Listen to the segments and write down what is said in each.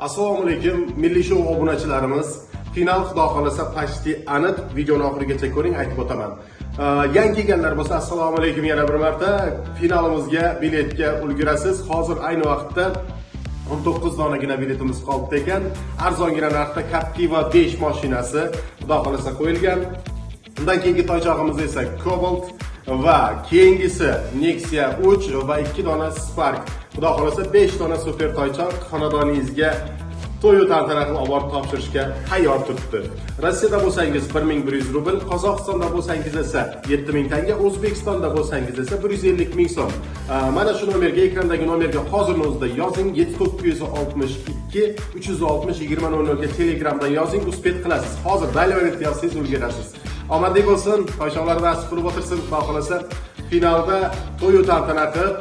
Assalomu alaykum, Milliy shou obunachilarimiz. Final, xudo xohlasa, почти aniq. Videoni oxirigacha ko'ring, aytib o'taman. Yangi kelganlar bo'lsa, assalomu alaykum yana bir marta. Finalimizga biletga ulgurasiz. Hozir ayni vaqtda 19 donagina biletimiz qolibdi ekan. Arzongina narxda Captiva 5 mashinasi, xudo xohlasa, qo'yilgan. Undan keyingi toychog'imiz esa Cobalt va keyingisi Nexia 3 va 2 dona Spark. Xudo xohlasa, 5 dona super toychoq xonadoningizga to'yu tantana qilib olib borib topshirishga tayyor turibdi. Rossiyada bo'lsangiz 1100 rubl, Qozog'istonda bo'lsangiz esa 7000 tanga, O'zbekistonda bo'lsangiz esa 150 ming so'm. Mana shu nomerga, ekrandagi nomerga hozirni o'zida yozing: 7962 360 20 00 ga Telegramdan yozing, успеть qilasiz. Hozir данный момент da yozsangiz, ulgurasiz. Omadli bo'lsin, toychoqlar nasib qilib o'tirsin, xudo xohlasa, finalda to'yu tantana qilib,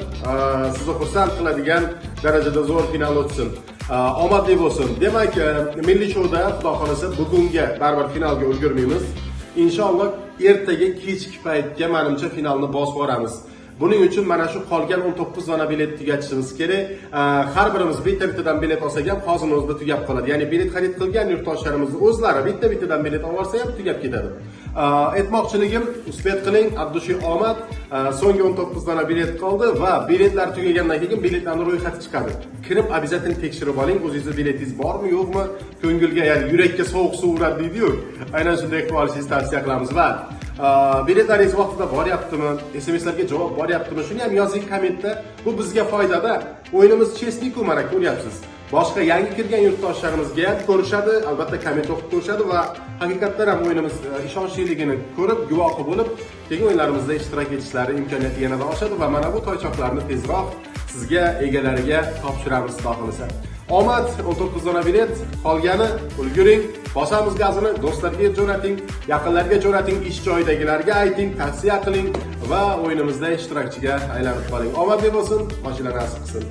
sizni xursand qiladigan darajada zo'r final o'tsin. Omadli bo'lsin. Demak, Milliy shouda, xudo xohlasa, bugunga baribir finalga ulgurmaymiz. Inshaalloh, ertaga kechki paytga, manimcha, finalni bosib boramiz. Buning uchun mana shu qolgan 19 dona bilet tugatishimiz kerak. Har birimiz bitta bittadan bilet olsak ham, hozirni o'zida tugab qoladi. Ya'ni bilet xarid qilgan yurtdoshlarimiz o'zlari bitta bittadan bilet olib olsa ham, tugab ketadi. Aytmoqchiligim, успеть qiling, от души omad. So'nggi 19 dona bilet qoldi va biletlar tugagandan keyin biletlarning ro'yxati chiqadi. Kirib, обязательно tekshirib oling, o'zingizni biletingiz bormi, yo'qmi? Ko'ngilga, ya'ni yurakka sovuq suv uradi deydi-yu. Aynan shunday qilib olishingizni tavsiya qilamiz va biletlaringiz vaqtida boryaptimi, SMSlarga javob boryaptimi, shuni ham yozing kommentda. Bu bizga foydada. O'yinimiz честный ku, mana ko'ryapsiz. Boshqa yangi kirgan yurtdoshlarimizga ham ko'rishadi, albatta, komment o'qib ko'rishadi va haqiqatdan ham o'yinimiz ishonchliligini ko'rib, guvohi bo'lib, keyin o'yinlarimizda ishtirok etishlari imkoniyati yanada oshadi va mana bu toychoqlarni tezroq sizga, egalariga topshiramiz, xudo xohlasa. Omad, 19 dona bilet, qolgani, ulguring, bosamiz gazini, do'stlarga jo'nating, yaqinlarga jo'nating, ish joyidagilarga ayting, tavsiya qiling va o'yinimizda ishtirokchiga aylanib qoling. Omadli bo'lsin, mashina nasib qilsin.